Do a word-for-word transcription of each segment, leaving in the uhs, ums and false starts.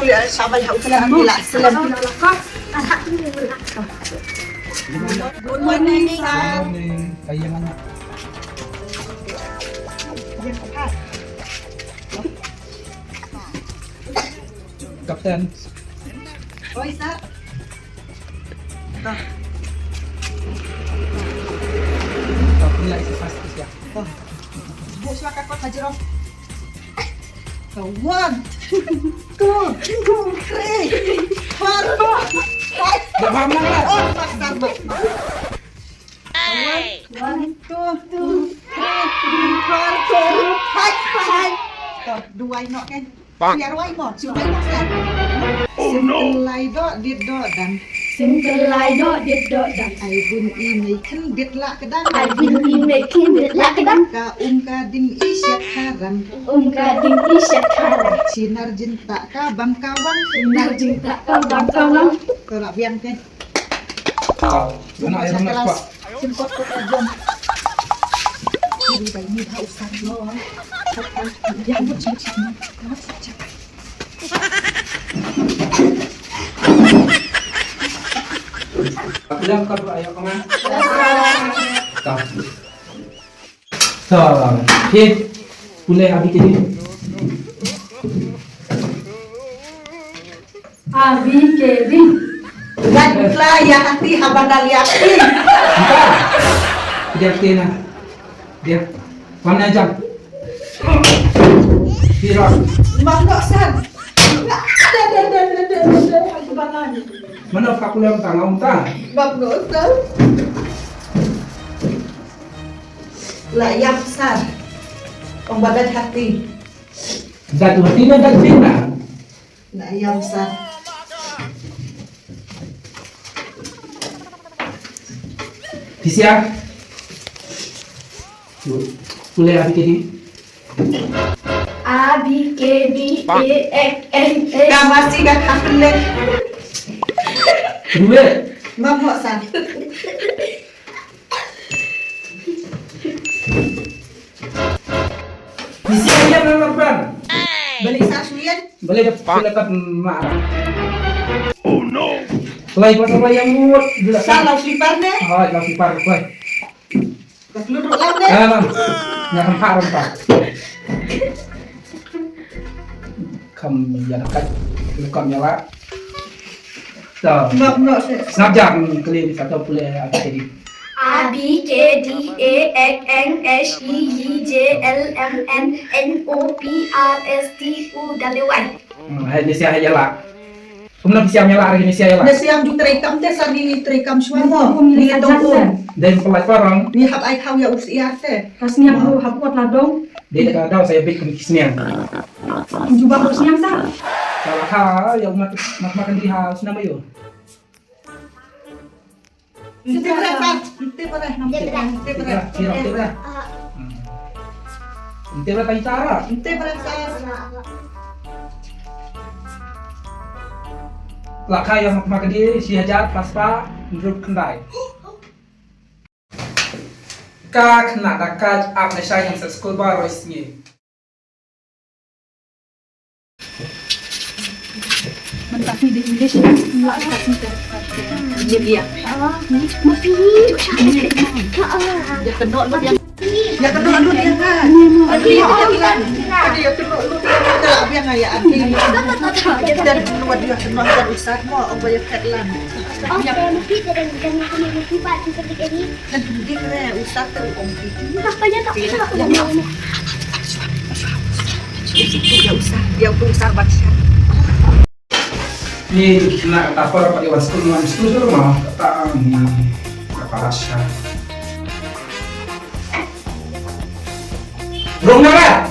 Good morning, sir. Captain. Oi, sir. One, two, three, four, five. Dah faham lah. Oh, maksud. One, one, two, two, three, four, four, five, five. Tuh, duwai noh kan. Biar wai mo, cuba mo kan. Oh no. Sim kelai doh dit doh dan. Sim kelai doh dit doh dan. Ai bun i mei khin bit lah kedang. Ai bun i mei khin bit lah kedang. Ka um ka ding i shet karan. Um ka ding i shet karan. Sinar jin tak ka bang kawang. Sinar jin tak ka bang kawang. Tolak biang kan. Anak yang nak pak. Aku dah buka dua ayat kau mah. Kau. Salam. Okey. Pulai habis tadi. A B K D. Gat butla ya hati haban dal ya hati. Dia kena. Dia. Mana jam? Tirak. Mangkok san. Mana pakulam tang aum ta? Mangkok san. La yam san. Ong badat hati. Dat hati na dat pina. Na yam sa. Pisia. Pule A B K D. A B K D A X N H. Ka masi ka khapele. Dua. Mam mo sa. Ni siang yang nang lakukan. Balik sa suyan. Balik dah lakukan marah. Oh no. Lai pasal yang buat. Sa lau slipar ne. Oh, lau slipar, lai. Dah keluar dulu lau ne. Ah, mam. Nggak hempak, hempak. Kam ya dekat. Kam ya lah. Sngap jam kali ni satu pule A B C D. A B K D A X N H I J K L M N O P R S T U W Y. Hmm, hai ni sia hai jala. Kumno ki siam jala hari ni sia jala. Ni siam ju trei kam te sar ni trei kam shwa mo. Ni tong um. Dei pelai parang. Ni hap ai khau ya us iar te. Ka sniam ruh hap wat la dong. Dei ka daw sa bit kum ki sniang. Jubab ruh sniang sa. Ka la ha ya umat mat makan di ha sniam ayo. Ente bra sa, ente bra, ente bra, ente bra. Ente bra. Ente bra tang cara. Ente bra sa. La ka ya mat makan di shi hajar pas pa hynriew khyndai. Ka khynnah da ka ap na shai ngam sa skul baroh sngi. Mynta phi da English la ka sngewthuh. Media. Ma phi. Ya kynnoh lut ïa. Ya kynnoh lut ïa ka. Ya kynnoh lut ïa ka. Ya kynnoh lut ïa ka. Biang ïa arti. Dan wat ïa kynnoh kan usah mo ong ba ïa kat lan. Kan dik re usah tu ong ki. Apa nya tak usah. Ya usah, ya usah baca. Ni na ta por pa iwan skul man skul ma ta ni ta parasha. Rung na ba.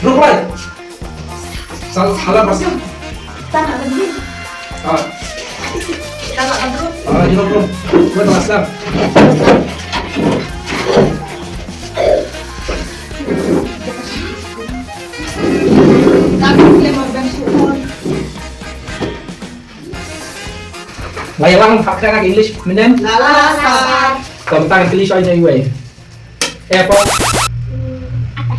Rung ba. Sal salah pas. Tanah lagi. Ah. Tanah lagi. Ah, you know, bro. Gua tengah slam. Tanah lagi. Lai lang phak ka English menen. La la sa. Kom tang English oi nei wei. Airport. Hmm, atai.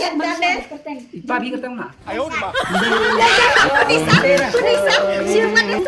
Shen dale. Ipa bi kyrteng ma. Pisa, pisa, siapa dia?